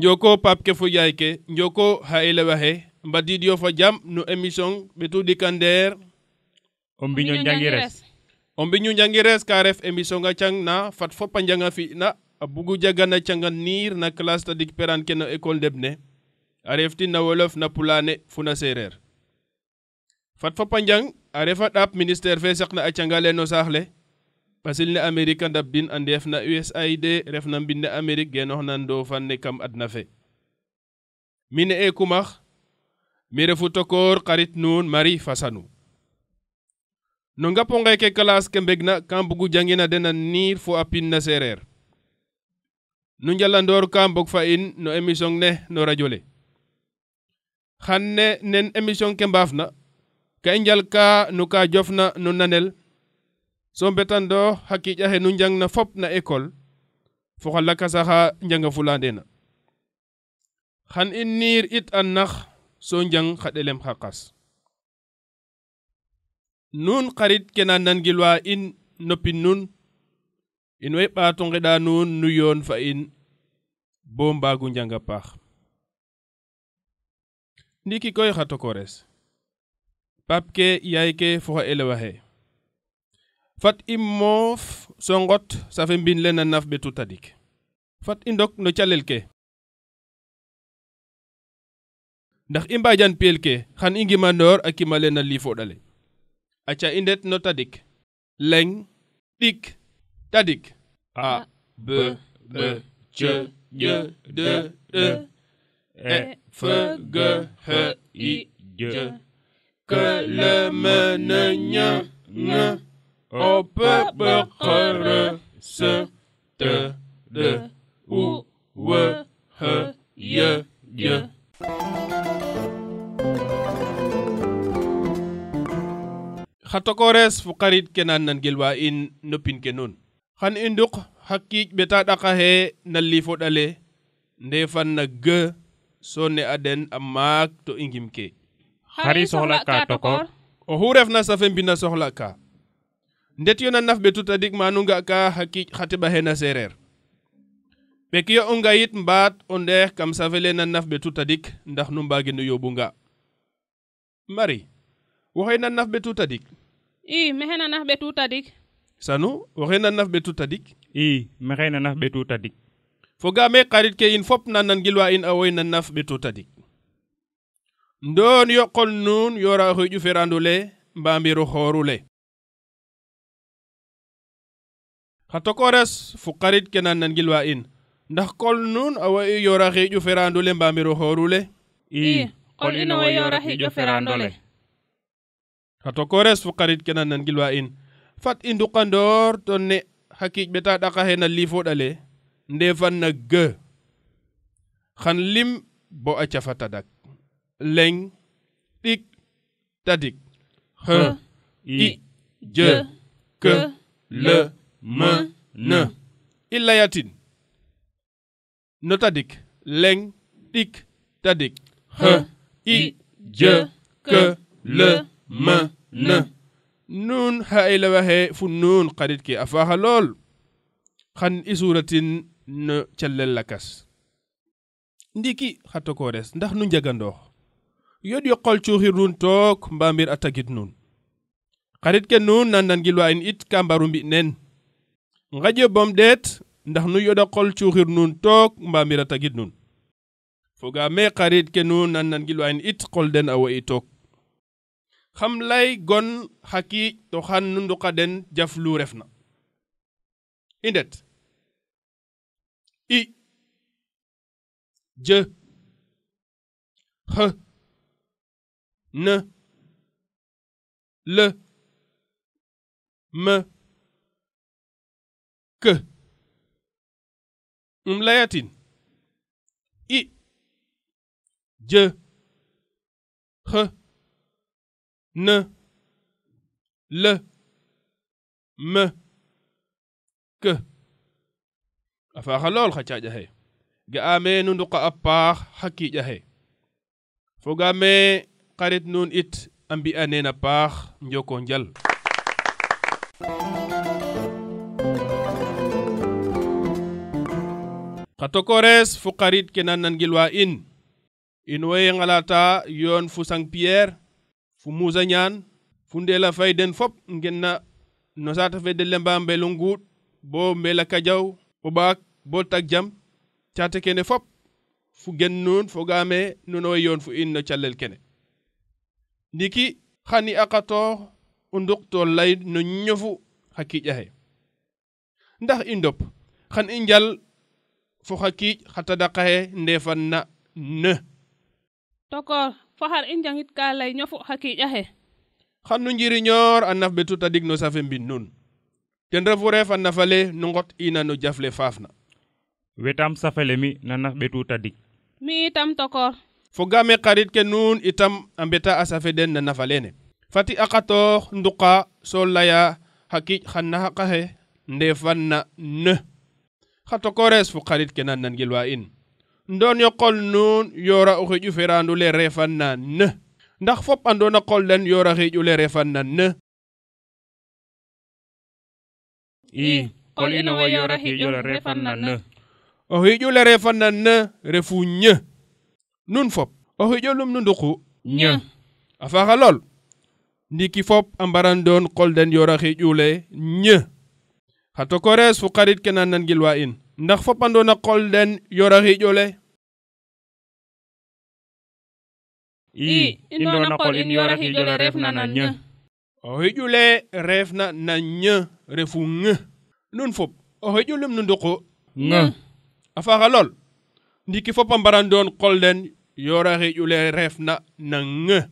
Njoko Pape ke fo yaay ke njoko xa elewa xe mbadiid yo fa jam no émission ɓetu ɗikandeer o mbiño njangires. O mbiño njangires ka ref émission a cang na fat fop a njanga fi'na a bugu jagana canga niir na classe tadik peraan ke no école ndeɓ ne a reftin na wolof na pulaane fo na seereer. Fat fop a njang a refa ɗaap ministère fe saqna a cangale no saax le ɓasil ne Amérique a ndabdin a ndeef na USAID ref na mbind ne Amérique genoox na Ndofane ne kam adna fe. Mi ne e Kumax mi refu tokoor xarit nuun Marie Fassanu. No ngapo ngeeke classe ke mbegna kam bugu jangina den a niir fo a pin na seereer. Nu njalandoor ka mbog fa in no émission ne no radio le. Xan ne nen émission ke mbaafna ka i njalka no ka jofna no nanel so mbetandoox xa kiiƈ axe nu njangna fop na école fo xa lakas axa njangafulandeena. Xan i niir it a nax so njang xa ɗelem xa qas. Nuun xarit ke na nangilwa in no pin nuun in way ɓaato nqeɗa nuun nu yoon fa in bo mbaagu njang a paax. Ndiiki koy xa tokoores Pape ke yaay ke fo xa elewa xe fat i moof so nqot safe mbind le na naf ɓetu tadik. Fat i ndok no calel ke. Ndax i mbajan peel ke xan i ngimandoor a kimale na liifoɗ ale. Aca i ndet no tadik. Leng, ɗik, tadik. A, B, B, C, J, D, E, E, F, G, H, I, J, K, L, M, N, Ñ, Ŋ, O, P, B, Q, R, S, T, D, U, W, H, J, J. Xa tokoores fo xarit ke na nangilwa in no pin ke nuun. Xan i nduq xa kiiƈ ɓeta ɗaq axe na liifoɗ ale ndefan na G so ne a den a maak to i ngim ke. Xar i soxla ka tokoor? Oxu refna safe mbina soxla ka. Ndet yo na naf ɓetu tadik ma nu nga'ka xa kiiƈ xa teɓ axe na seereer. Ɓek yo o ngayit mbaat o ndeex kam safe le na naf ɓetu tadik ndax nu mbaagin o yooɓu nga. Marie, waxey na naf ɓetu tadik? I, maxey na naf ɓetu tadik. Sanu, waxey na naf ɓetu tadik? I, maxey na naf ɓetu tadik. Fogaam ee xarit ke in fop na nangilwa in a woy na naf ɓetu tadik. Ndoon yo qol nuun yoora o xiiƴu ferando le mbamir o xooru le. Xa tokoores fo xarit ke na nangilwa in ndax qol nuun a woy yoora xiiƴu ferando le mbamir o xooru le? I, qol in a woy yoora xiiƴu ferando le. Xa tokoores fo xarit ke na nangilwa in fat i nduqandoor to ne xa kiiƈ ɓeta ɗaq axe na liifoɗ ale ndefan na G. Xan lim bo a cafa tadak. Leng, ɗik, tadik. H, I, J, K, L, M, N. I layatin. No tadik. Leng, ɗik, tadik. H, I, J, K, L, M, N. Nuun xa elewa xe fu nuun xarit ke a faaxa lool. Xan i suuratin no calel lakas. Ndiiki xa tokoores ndax nu njagandoox. Yoɗ yo qol cuuxir nuun took mbamir a tagid nuun. Xarit ke nuun na nangilwa in it ka mbaru mbi nen. Nqaƴyo bom ɗeet ndax nu yoɗa qol cuuxir nuun took mbamir a tagid nuun. Fogaam ee xarit ke nuun na nangilwa in it qol den a wo'i took. Xam lay gon xa kiiƈ to xan nu nduqa den jaf lu refna. I ndet. I, J, H, N, L, M, K. Layatin I J X N L M K. A faaxa lool xa caaƴ axe. Ga'aame nu nduqa a paax xa kiiƴ axe. Fogaame xarit nuun it a mbi'a neen a paax njoko njal. Xa tokores fo xarit ke na nangilwa in. In way ngalata yoon fu Sang Pierre fu Moussa Niane fu Ndela Faye den fop ngenna no saate fe de lemba mbelu nguuɗ bo Mbela Kajaw o ɓaak bo tag jam caate kene fop fu gen nuun fogaame nuun way yoon fu in no calel kene. Ndiiki xan i aqatoox o nduq to lay no ñofu xa kiiƴ axe. Ndax i ndop xan i njal fo xa kiiƴ xa tadaq axe ndefan na ne. Tokor fo xar i njangit ka lay ñofu xa kiiƴ axe. Xan nu njiriñoor a naf ɓetu tadik no safe mbind nuun. Ten refu ref a nafale nu ngot ina no jaf le faafna. Wetam safe le mi na naf ɓetu tadik. Mi itam tokor. Fogaame xarit ke nuun itam a mbeta a safe den na nafa lene. Fati aqatoox nduqa so laya xa kiiƴ xa naxaq axe ndefan na ne. Xa tokores fo xarit ke na nangilwa in. Ndoon yo qol nuun yoora o xiƴu ferandu le refan na ne. Ndax fop andoona qol den yoora xiƴu le refan na ne. I qol ino way yoora xiƴu le refan na ne. O xiƴu le refan na ne refu ñe. Nun fop o xiƴo lum nu nduqu ñe. A faaxa lool. Ndiiki fop a mbaran doon qol den yoora xiƴu le ñe. Xa tokores fo xarit ke na nangilwa in. Ndax fop andoona qol den yoora xiƴo le. I i ndoona qol in yoora xiƴo le refna na ñe. O xiƴu le refna na ñe refu ŋ. Nun fop o xiƴu lum nu nduqu ŋ. A faaxa lool. Ndiiki fop a mbaran doon qol den yoora xiƴu le refna na ŋ.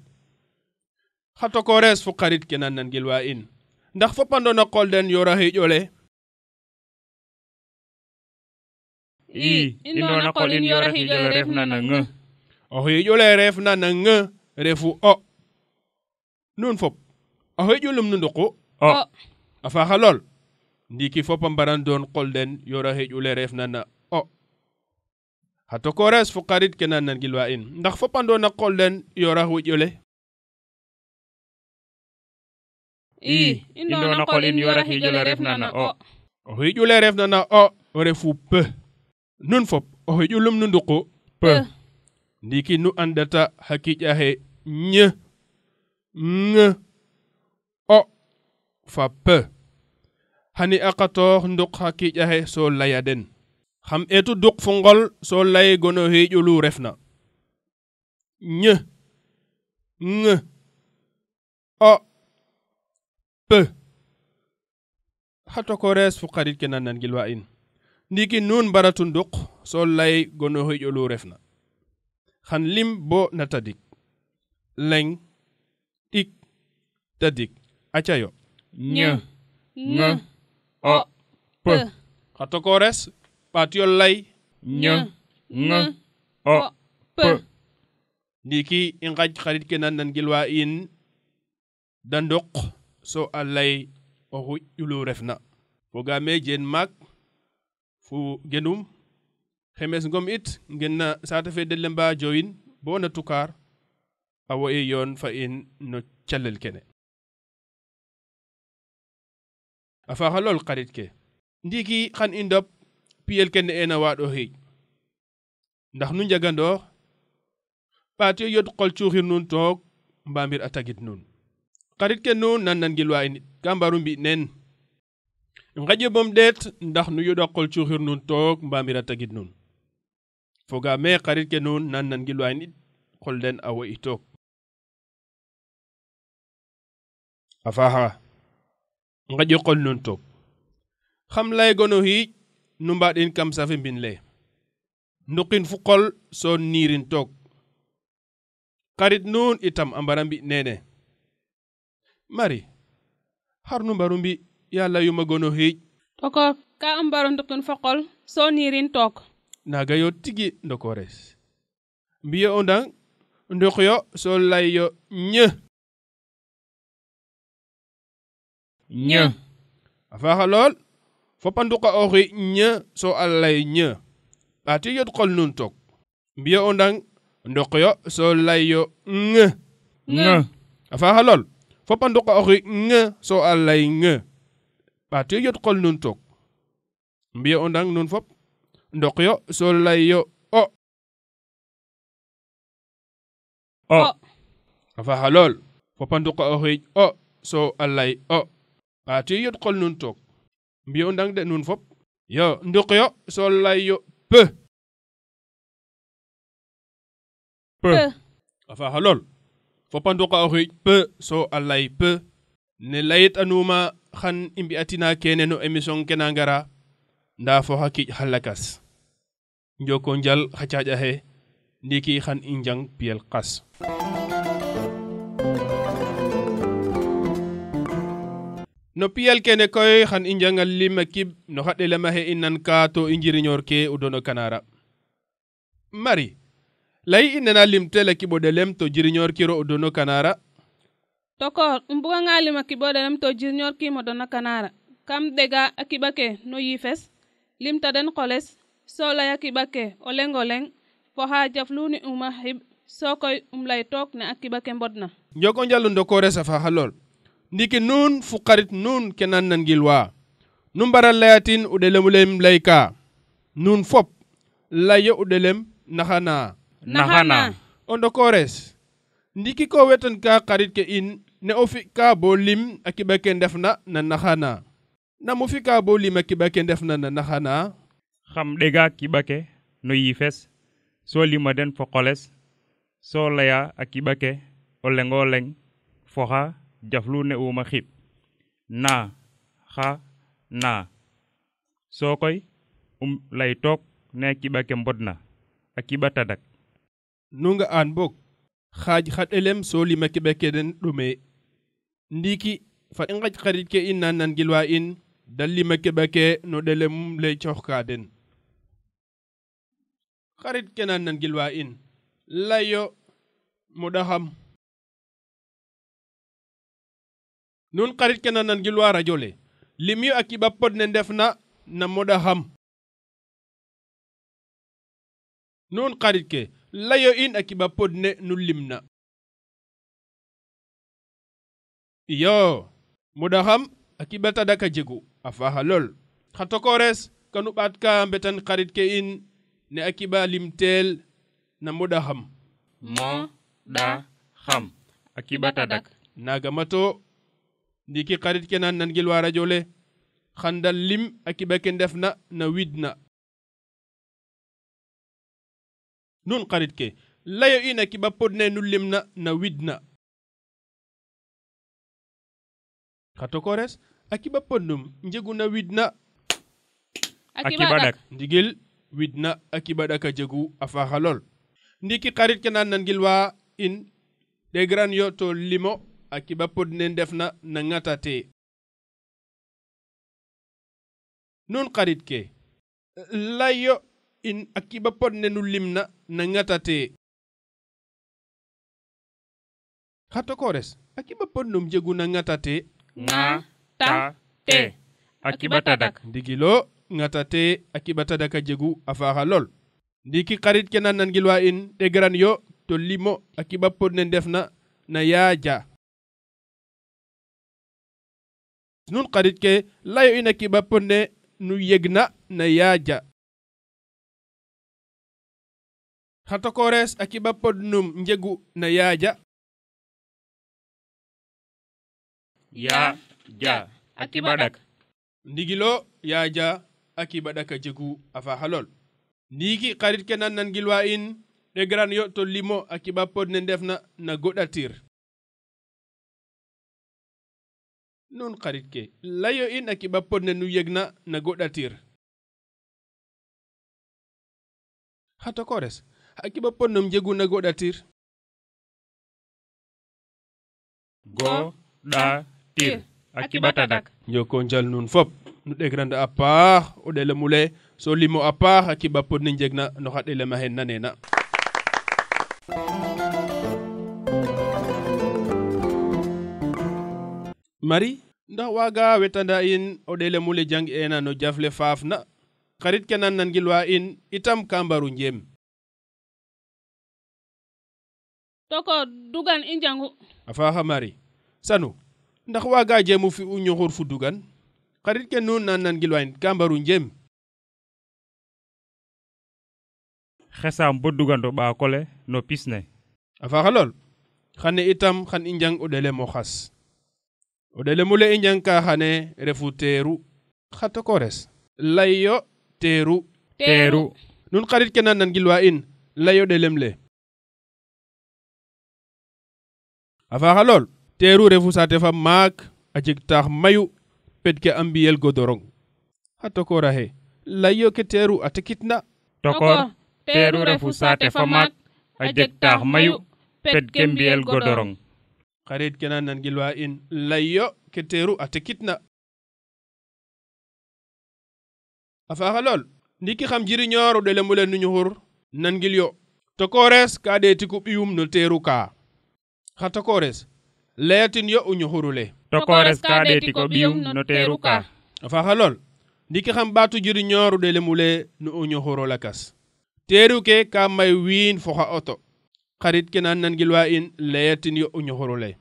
Xa tokores fo xarit ke na nangilwa in. Ndax fop andoona qol den yoora xiƴo le. I i ndoona qol in yoora xiƴo le refna na ŋ. O xiƴo le refna na ŋ refu o. Nun fop o xiƴu lum nu nduqu o. A faaxa lool. Ndiiki fop a mbaran doon qol den yoora xiƴu le refna na o. Xa tokores fo xarit ke na nangilwa in. Ndax fop andoona qol den yoora xiƴo le. I i ndoona qol in yoora xiƴo le refna na o. O xiƴu le refna na o refu p. Nun fop o xiƴu lum nu nduqu p. Ndiiki nu andata xa kiiƴ axe ñ, ŋ, o fa p. Xan i aqatoox nduq xa kiiƴ axe so laya den. Xam eetu duq fo ngol so lay gono xiƴu lu refna. Ñ, ŋ, o, p. Xa tokores fo xarit ke na nangilwa in. Ndiiki nuun mbaratu nduq so lay gono xiƴu lu refna. Xan lim bo na tadik. Leŋ, ɗik, tadik. Aca yo. Ñ, ŋ, o, p. Xa tokores ɓaat yo lay. Ñ, ŋ, o, p. Ndiiki i nqaƴ xarit ke na nangilwa in da nduq so a lay o xiƴu lu refna. Fogaame jeen maak fu genum Xemes Ngom it ngen na saate fe de lemba Joyin bo na Tukaar a wo'e yoon fa in no calel kene. A faaxa lool xarit ke. Ndiiki xan i ndop piyel ke ne'eena waaɗ o xiiƴ. Ndax nu njagandoox ɓaat yo yod qol cuuxir nuun took mbamir a tagid nuun. Xarit ke nuun na nangilwa in ka mbaru mbi neen. Nqaƴyo bom ɗeet ndax nu yoɗa qol cuuxir nuun took mbamir a tagid nuun. Fogaame xarit ke nuun na nangilwa in it qol den a wo'i took. A faaxa nqaƴyo qol nuun took. Xam lay gono xiiƴ nu mbaɗin kam safe mbind le. Nduqin fo qol so niirin took. Xarit nuun itam a mbara mbi neene. Marie, xar nu mbaru mbi ya layuma gono xiiƴ? Tokor Ka mbaro nduqin fo qol soo niirin took. Naaga yo tigi ndokores. Mbiyo o ndang nduqyo soo lay yo ñe. Ñe. A faaxa lool fop a nduqa oxi ñe soo a lay ñe. Ɓaati yod qol nuun took. Mbiyo o ndang nduqyo soo lay yo ŋe. Ŋe. A faaxa lool fop a nduqa oxi ŋe soo a lay ŋe. Ɓaati yod qol nuun took. Mbiyo o ndang nuun fop nduqyo soo lay yo o. O. A faaxa lool fop a nduqa oxi o soo a lay o. Ɓaati yod qol nuun took. Mbiyo o ndang de nuun fop. Yo nduqyo soo lay yo p. P. A faaxa lool fop a nduqa oxi p soo a lay p. Ne layit'anuuma xan i mbi'atina keene no émission ke na ngara ndaa fo xa kiiƈ xa lakas. Njoko njal xa caaƴ axe ndiiki xan i njang piyel qas. No piyel kene koy xan i njanga lim a kib no xa ɗelem axe i nanka to i njiriñoor ke o dono kanara. Marie, layi i nena limtel a kiɓ o ɗelem to jiriñoor kiro o dono kanara. Tokor, um buganga lim a kiɓ o ɗelem to jiriñoor kiim o dono kanara. Kam ɗega a kiɓa ke no yiifes, limta den qoles, soo lay a kiɓa ke o leŋ o leŋ fo xa jaf lu ni'uma xiɓ soo koy um lay took ne a kiɓa ke mbodna. Njoko njal ndokores a faaxa lool. Ndiiki nuun fo xarit nuun ke nan nangilwa nu mbara layatin o ɗelem lem layka. Nuun fop layo o ɗelem naxana. Naxana. O ndokores ndiiki ko wetan ka xarit ke in ne o fi'ka bo lim a kiɓa ke ndefna na naxana. Nam o fi'ka bo lim a kiɓa ke ndefna na naxana? Xam ɗega kiɓa ke no yiifes soo lima den fo qoles soo laya a kiɓa ke o leŋ o leŋ fo xa jaf lu ne'uma xiɓ. Na, xa, na. Soo koy um lay took ne a kiɓa ke mbodna a kiɓa tadak. Nu nga'aan boog xaaj xa ɗelem soo lima kiɓa ke den ɗomee. Ndiiki fat i nqaƴ xarit ke in na nangilwa in da lima kiɓa ke no ɗelem le cooxka den. Xarit ke na nangilwa in layo moɗaxam. Nuun xarit ke na nangilwa radio le limyo a kiɓa pod ne ndefna na moɗaxam. Nuun xarit ke layo in a kiɓa pod ne nu limna. Iyo moɗaxam a kiɓa tadak a jegu a faaxa lool. Xa tokores kanu ɓaat ka mbetan xarit ke in ne a kiɓa limteel na moɗaxam. Moɗaxam a kiɓa tadak. Naaga mato ndiiki xarit ke na nangilwa radio le xan da lim a kiɓa ke ndefna na widna. Nuun xarit ke layo in a kiɓa pod ne nu limna na widna. Xa tokores a kiɓa pod num njegu na widna. A kiɓa ɗak. Ndigil widna a kiɓa ɗak a jegu a faaxa lool. Ndiiki xarit ke na nangilwa in ɗegran yo to limo a kiɓa pod ne ndefna na ŋatate. Nuun xarit ke layo in a kiɓa pod ne nu limna na ŋatate. Xa tokores a kiɓa pod num njegu na ŋatate. Ŋa ta te a kiɓa tadak. Ndigilo ŋatate a kiɓa tadak a jegu a faaxa lool. Ndiiki xarit ke na nangilwa in ɗegran yo to limo a kiɓa pod ne ndefna na yaaja. Nuun xarit ke layo in a kiɓa pod ne nu yegna na yaaja. Xa tokores a kiɓa pod num njegu na yaaja. Ya ja a kiɓa ɗak. Ndigilo yaaja a kiɓa ɗak a jegu a faaxa lool. Ndiiki xarit ke na nangilwa in ɗegran yo to limo a kiɓa pod ne ndefna na goɗatir. Nuun xarit ke layo in a kiɓa pod ne nu yegna na goɗatir. Xa tokores a kiɓa pod num njegu na goɗatir. Go ɗa tir a kiɓa tadak. Njoko njal nuun fop. Nu ɗegranda a paax o ɗelem ole so limo a paax a kiɓa pod ne njegna no xa ɗelem axe naneena. Marie, ndax waaga wetanda in o ɗelem ole jang'eena no jaf le faafna xarit ke nan nangilwa in itam ka mbaru njeem. Toko dugan i njangu. A faaxa Marie. Sanu, ndax waaga jeemu fi u ñoxor fu dugan xarit ke nuun na nangilwa in ka mbaru njeem. Xesaam bo dugan o ɓaak ole no pis ne. A faaxa lool. Xane itam xan i njang o ɗelem o xas. O ɗelem ole i njangka xane refu teeru. Xa tokores. Layo teeru. Teeru. Nuun xarit ke na nangilwa in layo ɗelem le. A faaxa lool. Teeru refu saate fa maak a jeg taax mayu ped ke a mbiyel godorong. Xa tokoraxe layo ke teeru a tekitna. Tokor teeru refu saate fa maak a jeg taax mayu ped ke mbiyel godorong. Xarit ke na nangilwa in layo ke teeru a tekitna. A faaxa lool. Ndiiki xam jiriñoor o ɗelem ole nu ñuxur nangilyo. Tokores ka ɗeetiku ɓiyum no teeru kaa. Xa tokores layatin yo o ñuxuru le. Tokores ka ɗeetiko ɓiyum no teeru kaa. A faaxa lool. Ndiiki xam ɓaatu jiriñoor o ɗelem ole no o ñuxuro lakas. Teeru ke ka may wiin fo xa oto. Xarit ke na nangilwa in layatin yo o ñuxuru le.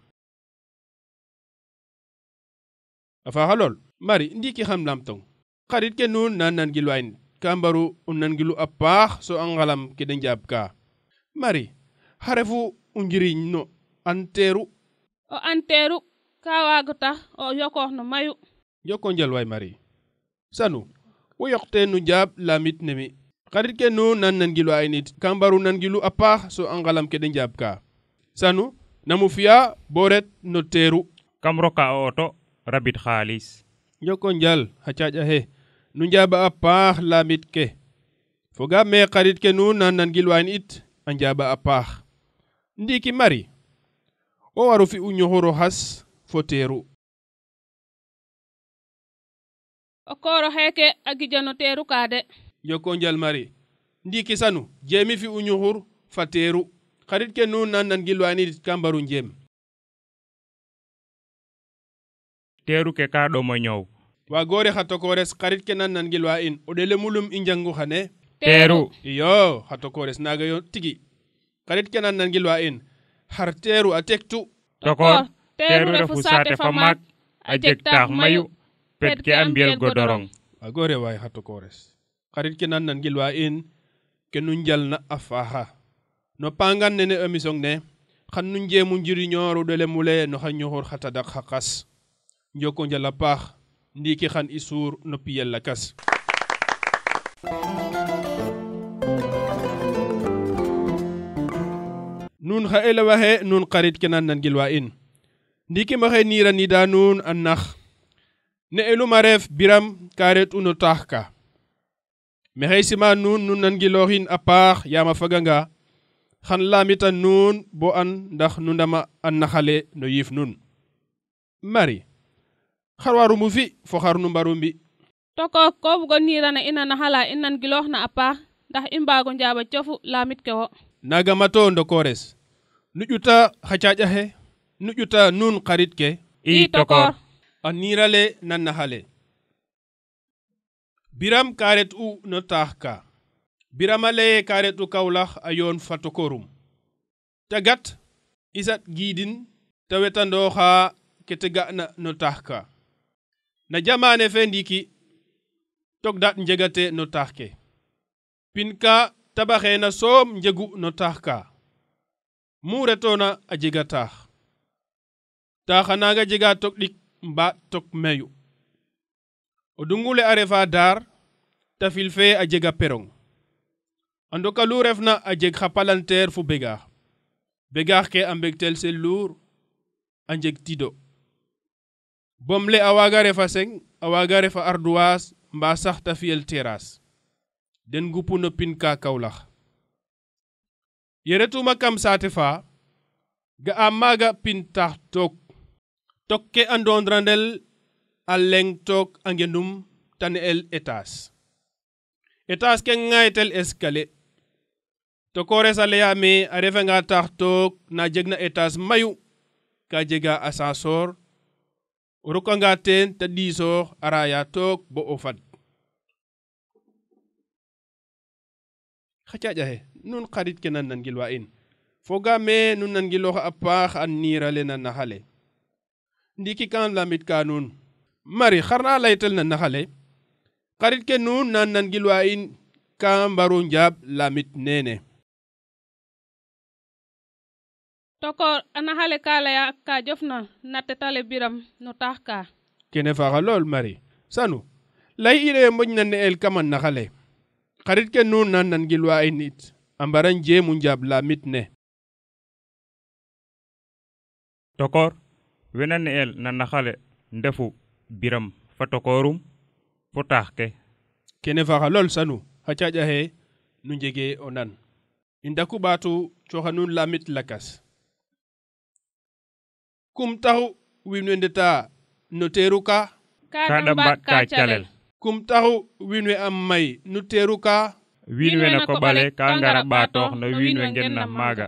A faaxa lool. Marie, ndiiki xam lamtong. Xarit ke nuun na nangilwa in ka mbaru o nangilu a paax so a ngalam ke de njaab ka. Marie, xa refu o njiriñ no an teeru? O an teeru ka waago tax o yokoox no mayu. Joko njal waay Marie. Sanu, wo yoqte nu njaab lamit ne mi. Xarit ke nuun na nangilwa in it ka mbaru nangilu a paax so a ngalam ke de njaab ka. Sanu, namu fi'a bo ret no teeru? Kam roka o auto rabid xaalis. Joko njal xa caaƴ axe. Nu njaaba a paax lamit ke. Fogaam me xarit ke nuun na nangilwa in it a njaaba a paax. Ndiiki Marie, wo waru fi u ñoxor o xas fo teeru. O koor xeeke a gija no teeru kaa de. Joko njal Marie. Ndiiki Sanu, jeemi fi u ñuxur fa teeru. Xarit ke nuun na nangilwa in it ka mbaru njeem. Teeru ke ka ɗomo ñoow. Waagoore xa tokores xarit ke na nangilwa in o ɗelemulum i njangu xane. Teeru. Iyo, xa tokores naaga yo tigi. Xarit ke na nangilwa in xar teeru a tektu. Tokor teeru refu saate fa maak a jeg taax mayu ped ke a mbiyel godorong. Waagoore waay xa tokores. Xarit ke na nangilwa in ke nu njalna a faaxa. No pangan nene émission ne xan nu njeemu njiriñoor o ɗelem ole no xa ñoxor xa tadak xa qas. Njoko njal a paax. Ndiiki xan i suur no piyel lakas. Nuun xa elewa xe nuun xarit ke na nangilwa in. Ndiiki maxey niranida nuun a nax. Ne eluma ref Biram ka ret'u no taax ka. Maxey sima nuun nu nangilooxin a paax yaam a faganga xan lamita nuun bo an ndax nu ndama a naxale no yiif nuun. Marie, xar warumu fi fo xar nu mbaru mbi? Toko ko bugo nirana in a naxala i nangilooxna a paax ndax i mbaago njaaba cofu lamit ke wo. Naaga mato ndokores. Nu ƴuta xa caaƴ axe, nu ƴuta nuun xarit ke. I tokor. A niirale na naxale. Biram ka ret'u no taax ka. Biram a laye ka ret'u Kawlax a yoon fa tokorum. Ta gat i saɗ giidin ta wetandooxa ke te ga'na no taax ka. Na jamaane fe ndiiki took daɗ njegate no taax ke. Pin ka tabaxeena soom njegu no taax ka. Mu retoona a jega taax. Taax a naaga jega took ɗik mbaat took mayu. O dungule a refa daar, tafil fe a jega perong. A ndoka lu refna a jeg xa palanteer fo begaax. Begaax ke a mbegtel seluur, a njeg tido. Bom le a waaga refa seng, a waaga refa ardoise mbaa sax ta fiyel terrasse. Den ngupu no pin ka Kawlax. Ye retuma kam saate fa, ga'aam maaga pin taax took. Took ke a ndondrandel a leng took a ngendum ta ne'el étage. Étage ke ŋaaytel escalier. Tokores a layaame a refanga taax took na jegna étage mayu ka jega ascenseur. O rokanga teen te ɗiisoox a raaya took bo o fad. Xa caaƴ axe nuun xarit ke na nangilwa in. Foogaam ee nu nangilooxa a paax a niir ale na nax ale. Ndiiki kaam lamit ka nuun. Marie, xar na laytel na nax ale? Xarit ke nuun na nangilwa in ka mbaru njaɓ lamit neene. Tokor a nax ale ka laya ka jofna na tetale Biram no taax ka. Kene faaxa lool Marie. Sanu, lay i le moƴna ne'el kam a nax ale. Xarit ke nuun na nangilwa in it a mbara njeemu njaɓ lamit ne. Tokor, we na ne'el na nax ale ndefu Biram fa tokoorum fo taax ke. Kene faaxa lool Sanu, xa caaƴ axe nu njege o nan. I ndaku ɓaatu cooxa nuun lamit lakas. Kum taxu wiin we ndeta no teeru ka? Ka da mbaaƭ ka calel. Kum taxu wiin we a may no teeru ka? Wiin we na koɓ ale ka ngara ɓaatoox no wiin we ngenna maaga.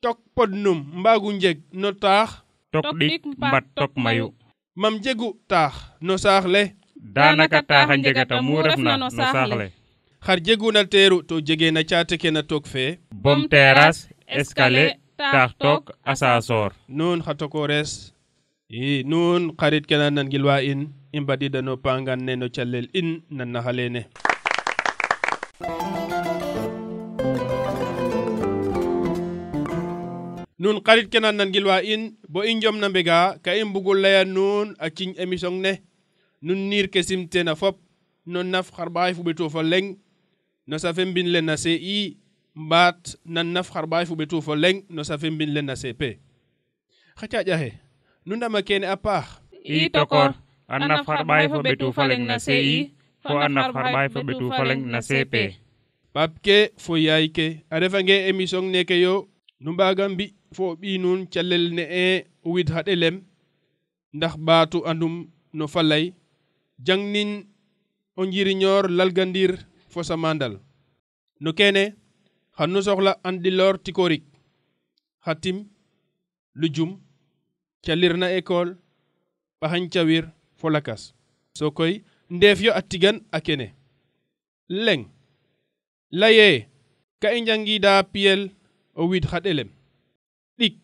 Tok podnum mbaagu njeg no taax? Tok ɗik mbat tok mayu. Mam jegu taax no saax le? Daanaka taax a njegata mu refna no saax le. Xar jegu na teeru to jege na caate ke na took fe? Bom terrasse, escalier, taax took, ascenseur. Nuun xa tokores i nuun xarit ke na nangilwa in, i mbadiida no pangan ne no calel in na nax aleene. Nuun xarit ke na nangilwa in, bo i njom na mbega ka i mbugu laya nuun a cinj émission ne. Nuun niir ke simteena fop no naf 421 no safe mbind le na CI mbaat na naf 421 no safe mbind le na CP. Xa caaƴ axe nu ndama keene a paax. I Tokor, a naf 421 na CI fo a naf 421 na CP. Paap ke fo yaay ke a refange émission neke yo nu mbaaga mbi fo o ɓiy nuun calel ne'e o wid xa ɗelem ndax ɓaatu andum no falay jangnin o njiriñoor lalgandir fo samandal. No keene xan nu soxla andiloor tikorik, xa tim, lujum, calir na école, ɓaxañ cawir fo lakas. So koy ndeef yo a tigan a kene. Leng, layee ka i njangiida piyel o wid xa ɗelem. Ɗik,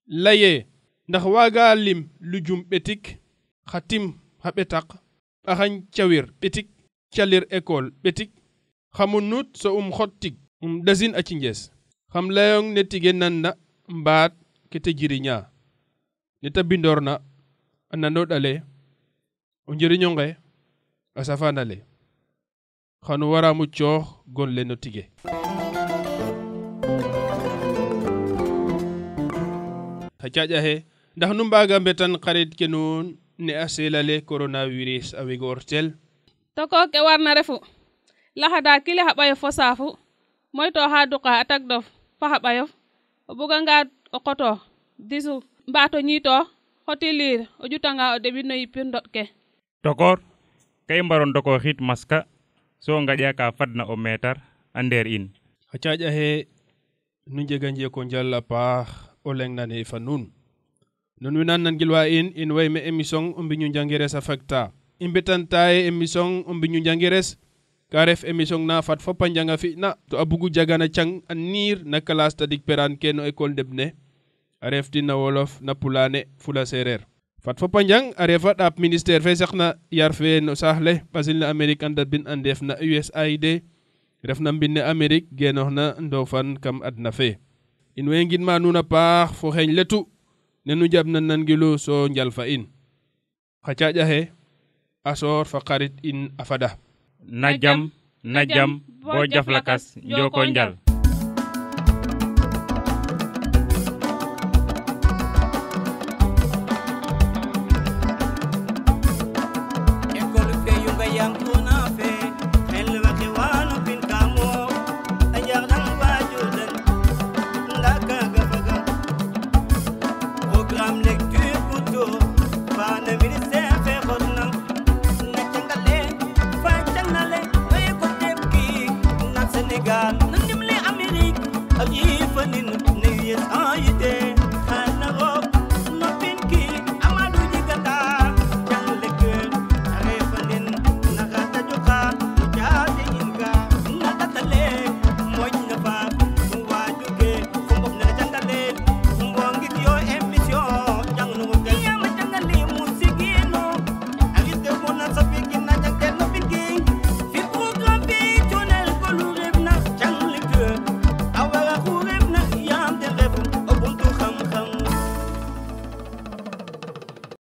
layee ndax waaga lim lujum ɓetik, xa tim xa ɓetaq, ɓaxañ cawir ɓetik, calir école ɓetik, xamu nuut so um xot tig um ɗasin a cinjes. Xam layong ne tige nanda mbaat ke te jiriña. Ne ta bindoorna a nanood ale, o njiriñ onqe a safaan ale. Xan waraamu coox gon le no tige. Xa caaƴ axe ndax nu mbaaga mbetan xarit ke nuun ne a seelale coronavirus a wegoortel. Tokor ke warna refu laxada kili xa ɓayof fo saafu moytooxa duqa a tagdof fo xa ɓayof o buganga o qotoox disu mbaat o ñiitoox xoti liir o ƴutanga o deɓin no yipir ndoɗ ke. Tokor, ka i mbaro ndokooxit maska so ngaƴa ka fadna o meetar a ndeer in. Xa caaƴ axe nu njega njeeko njal a paax o leng nane fa nuun. Nuun we na nangilwa in, in way me émission o mbiñu njangires a fagta. I mbetantaye émission o mbiñu njangires ka ref émission na fat fop a njanga fi'na to a bugu jagana cang a niir na classe tadik peraan ke no école ndeɓ ne a reftin na wolof na pulaane fula sereer. Fat fop a njang a refa ɗaap ministère fe saqna yar fe no saax le ɓasil na Amérique a ndabin a ndeef na USAID refna mbind ne Amérique genooxna ndofan kam adna fe. In way ngidma nuun a paax fo xeeñ letu ne nu njaɓna nangilu so njal fa in. Xa caaƴ axe a soor fa xarit in a fada. Na jam, na jam, bo jaf lakas, njoko njal.